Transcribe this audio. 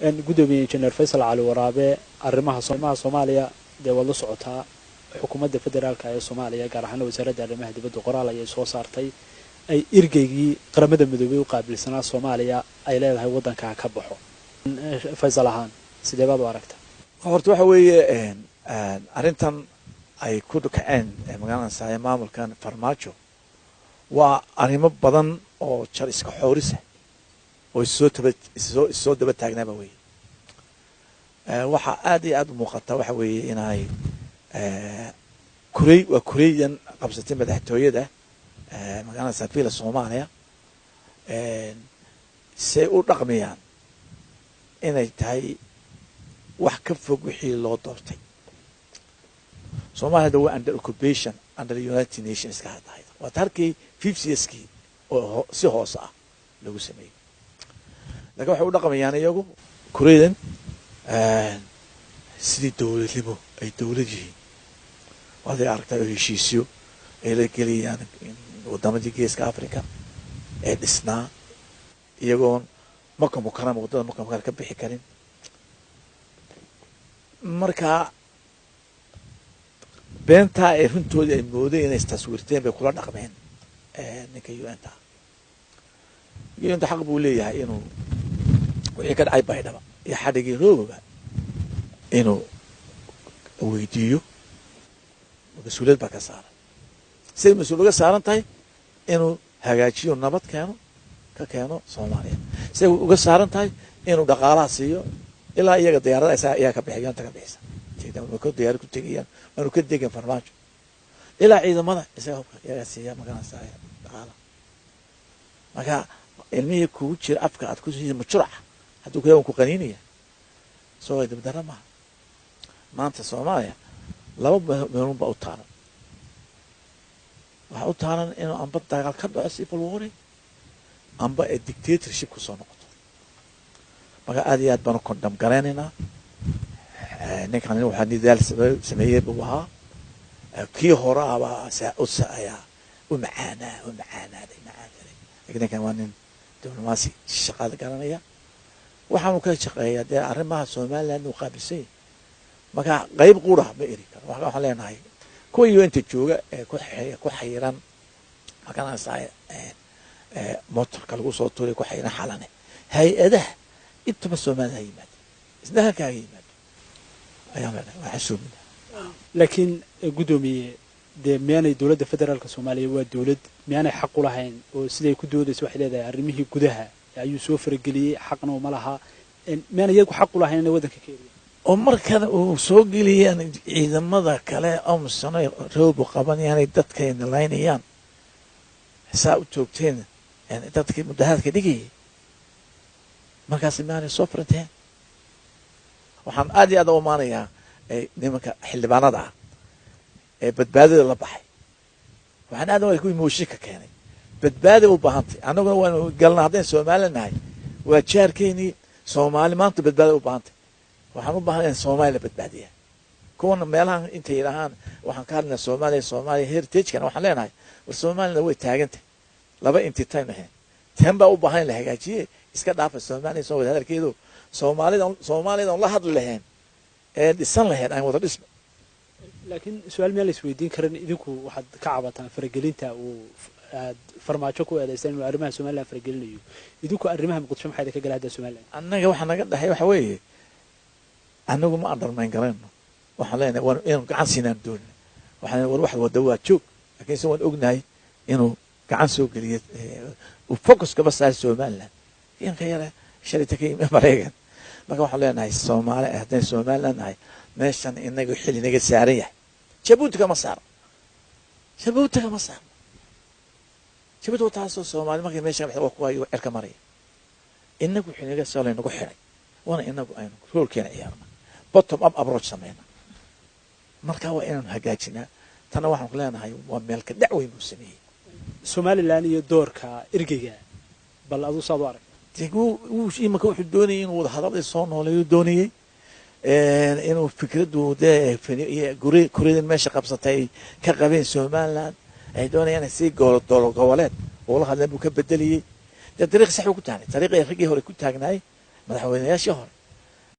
Gudoomiye Injineer Faysal Cali Waraabe, arrimaha Soomaaliya dee waad la socotaa. Xukuumadda federaalka ee Soomaaliya, gaar ahaana Wasaaradda Arrimaha Dibadda, qoraal ayay soo saartay ay ergeygii Qaramada Midoobay u qaabilsanaa Soomaaliya ay leedahay waddanka ha ka baxo. Faysal ahaan, sidee baad u aragta? Horta waxa weeye, arrintan ay ku kaceen magaalada saaye maamulkan Farmaajo waa arrimo badan oo jar iska xoorisa oo issoo daba taagnaaba weye. Waxaa aad iyo aad u muuqata waxa weeye inay kurey waa kureydan qabsatay madaxtooyada magaalada safila Soomaaliya say u dhaqmayaan inay tahay wax ka fog wixii loo doortay. Somalia hadda waa under occupation, under the United Nations ka haddahay. Waa halkii 50skii oo si hoose ah lagu sameeyey, lakin waxay u dhaqmayaan iyagu kureydan sidii dowladnimo ay dowlad yihiin. Waaday aragtay oo heshiisyo ay la geliyaan wadamadii Geeska Africa ee dhisnaa, iyagoon Maka Mukarama, waddada Maka Mukarama ka bixi karin. Marka beentaa ay runtoodii ay moodeen inay istaswiirteen bay kula dhaqmeen ninka UN-ta. UN-ta xaq buu leeyahay inuu wixii ka dhacay Baydhaba iyo xadhigii Rogoba inuu weydiiyo. Mas-uuliyad baa ka saaran. Siday mas-uul uga saaran tahay inuu hagaajiyo, nabad keeno, ka keeno Soomaaliya, siday uga saaran tahay inuu dhaqaalaha siiyo ilaa iyaga diyaarada isaga iyaga ka bixiy UN-ta ka bixisa ka diyaarad ku tegayaan waanu ka degan Farmaajo, ilaa ciidamada isaga hubka iyaga siiya magaranaysa dhaqaalaha. Marka ilmihii kugu jira afka aad ku siisa majuraca hadduu ku ku qaniinaya soo dabdara maaha. Maanta Soomaaliya laba meelun baa u taaran. Waxaa u taaran inuu amba dagaal ka dhaco, civil war, amba ee dictatorship kusoo noqoto. Marka aad iyo aad baan u condemn garaynaynaa ninkan. Waxaa nidaal sameeyey buu ahaa. Kii hore abaa ayaa u macaanaa, u macaanaaday, macaansaday, lakin ninkan waa nin diblomaasi shaqada garanaya. Waxaanu ka shaqeeyaa dee arrimaha Somaliland uu qaabilsan yahay. Marka qayb qura ma eri karo. Waxaan leenahay kuwa UN-ta jooga ee ku xayiran makanasa motorka lagu soo tuuray, ku xayiran Xalane, hay-adaha intaba Soomaliya ha yimaado, isna halkaaga yimaado ayaan leenahay, waa xasuumina. Laakiin guddoomiye, dee miyaanay dowladda federaalka Soomaaliya, waa dowlad, miyaanay xaq u lahayn oo siday ku doodaysa waxay leedahay arrimihii gudaha ayuu soo farageliyey, xaqna uma laha, miyaanay iyagu xaq u lahayn inay waddanka ka eriyaan? Oo markan uu soo geliyaan ciidamada kale AMISOM roobu qabanayaan, dadkayna laynayaan, saa u toogteen dadkii mudaharaadka dhigayay, markaas miyaanay soo faranteen? Waxaan aad iyo aad u amaanayaa nimanka xildhibaanada ah ee badbaadada la baxay. Waxaan aad kuwii mooshinka keenay. Badbaada u baahantay, annaguna waanu galna haddayn Soomaali nahay. Waa jaarkeenii. Soomaali maanta badbaada u baahantay. Waxaan u baahanay in Soomaaliya la badbaadiya. Kuwana meelahan intay yidhaahaan waxaan ka hadlaynaa Soomaaliya, Soomaaliya heritage-kana, waxaan leenahay war Soomaalina way taagantay, laba intitaynu ahayn, tan baa u baahan in la hagaajiye. Iska dhaafa Soomaaliya soo wada hadalkeedu. Soomaalida Soomaaliyada la hadli lahayn ee dhisan lahayn aan wada dhisno. Laakiin su-aal miyaan la isweydiin karin? Idinku waxaad ka cabataan faragelinta uu aad Farmaajo ku eedaysaan inuu arrimaha Somaliland faragelinayo. Idinku arrimaha Muqdisho maxaa idinka gala hadda Somaliland? Annaga waxaa naga dhexay waxa weeye, annagu ma undermine garayno. Waxaan leenahay waan inuu gacan siinaan doonina. Waxaan war wax wada waa joog, laakiin se waan ognahay inuu gacan soo geliyo, uu focus kaba saaray Somaliland inka yare shalayta ka yimi Maraykan. Marka waxaan leenahay Soomaali haddaan Somaliland nahay, meeshan inaga xili naga saaran yahay. Jabuuti kama saarno, Jabuuti kama saarno. Jabuuti waa taasoo Soomaali markay meesha ka baxda waa kuwa iyago cirka maraya. Inagu wuxuu naga soo laynagu xiray, waana inagu aynu roolkeena ciyaarna, bottom up approach sameyna. Marka waa inaanu hagaajinaa. Tana waxaan ku leenahay waa meelka dhac weyn buu sameeyey. Somaliland iyo doorka ergeyga bal aduu saad u aragta? Imanka wuxuu doonayay inuu wada hadalladii soo nooleeyu doonayey, inuu fikraddu dee kuridan meesha qabsatay ay ka qabeen Somaliland ay doonayaan si dolo goboleed ula hadleen buu ka bedeliyey. Dee dariiq sax buu ku taagnay, dariiqii raggii hore ku taagnaay, madaxweynayaashii hore.